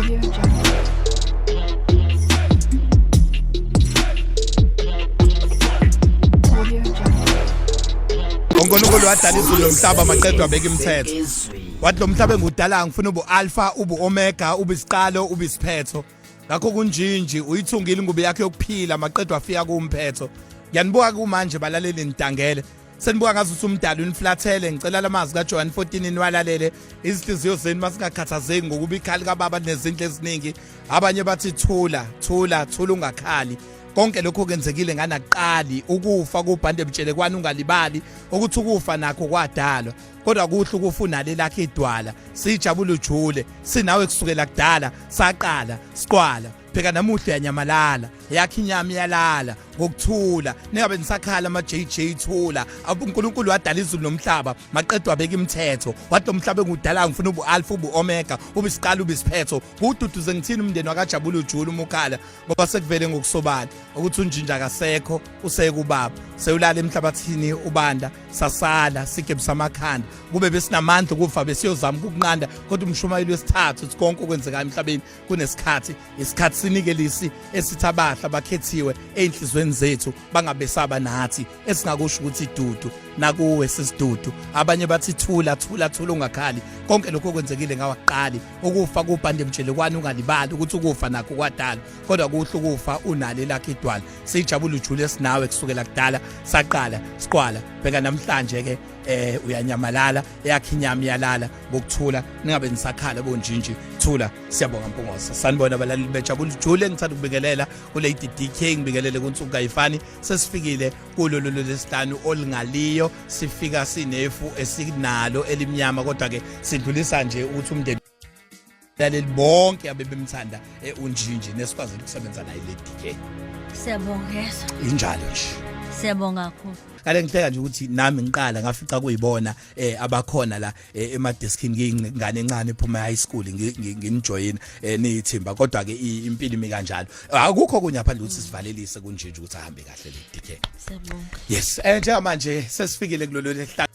Audio Jungle. Audio Jungle. uNkulunkulu wadala izulu nomhlaba maqedwa abeka imithetho. Wathi lo mhlaba engudala ngifuna ubu alpha, ubu omega, ubu isiqalo, ubu isiphetho. Ngakho kunjinji uyithungile ingubo yakhe yokuphila maqedwa afika kumphetho. Ngiyanibuka kumanje balaleli nidangele. Senibuka ngazuthi umdali uniflathele ngicela lamazwi kaJohn 14 niwalalele izinhliziyo zenu masingakhathazeki ngokuba ikhali kababa nezindlu eziningi abanye bathi thula thula thula ungakhali konke lokho kwenzekile nganaqali ukufa kubhande mtshelekwane ungalibali ukuthi ukufa nakho kwadalwa kodwa kuhle ukufa unale lakhe idwala sijabule ujule sinawe kusukela kudala saqala siqwala bheka namuhla uyanyamalala yakhe inyama iyalala ngokuthula ningabe nisakhala ama JJ thula uNkulunkulu wadala izulu nomhlaba maqedwa abeka imithetho wathi lo mhlaba engudala ngifuna ubu alpha ubu omega ubisiqala ubisiphetho kududuze ngithini umndeni wakajabula ujula umukhala ngoba sekuvele ngokusobala ukuthi unjinja akasekho usekubaba sewulala emhlabathini ubanda sasala sigebisa amakhanda kube besinamandla ukufa besiyozama ukunqanda kodwa umshumayeli wesithathu uthi konke okwenzekayo emhlabeni kunesikhathi isikhathi sinikelisi esithi abahla bakhethiwe einhlizweni zethu bangabesaba nathi esingakusho ukuthi dudu nakuwe sisidudu abanye bathi thula thula thula ungakhali konke lokho okwenzekile ngawaqali ukufa kubhande mtshelekwane ungalibali ukuthi ukufa nakho kwadala kodwa kuhle ukufa unalo elakhe idwala sijabula ujule esinawe kusukela kudala saqala siqwala bheka namhlanje ke eh uyanyamalala eyakhe inyama iyalala ngokuthula ningabe nisakhala bonjinji thula siyabonga mpungosa sanibona abalaleli bejabula ujule ngithanda ukubingelela kuLady DK ngibingelele kunsuku kayifani sesifikile kulolu lwesihlanu olungaliyo sifika sinefu esinalo elimnyama kodwa ke sidlulisa nje ukuthi umndeni laleli bonke abebemthanda eh, unjinji nesikwazi ukusebenza naye le DK Siyabonga yeso. Injalo nje. Siyabonga kakhulu. Kale ngihleka nje ukuthi nami ngiqala ngafica kuyibona eh abakhona la eh, emadeskini ngingane encane ephuma high school nginijoyina eh, niyithimba kodwa ke impilo imi kanjalo. Akukho kunye phandle ukuthi sivalelise kunje nje ukuthi ahambe kahle le DK. Siyabonga. Yes, njengamanje sesifikile kulolu lesihlanu.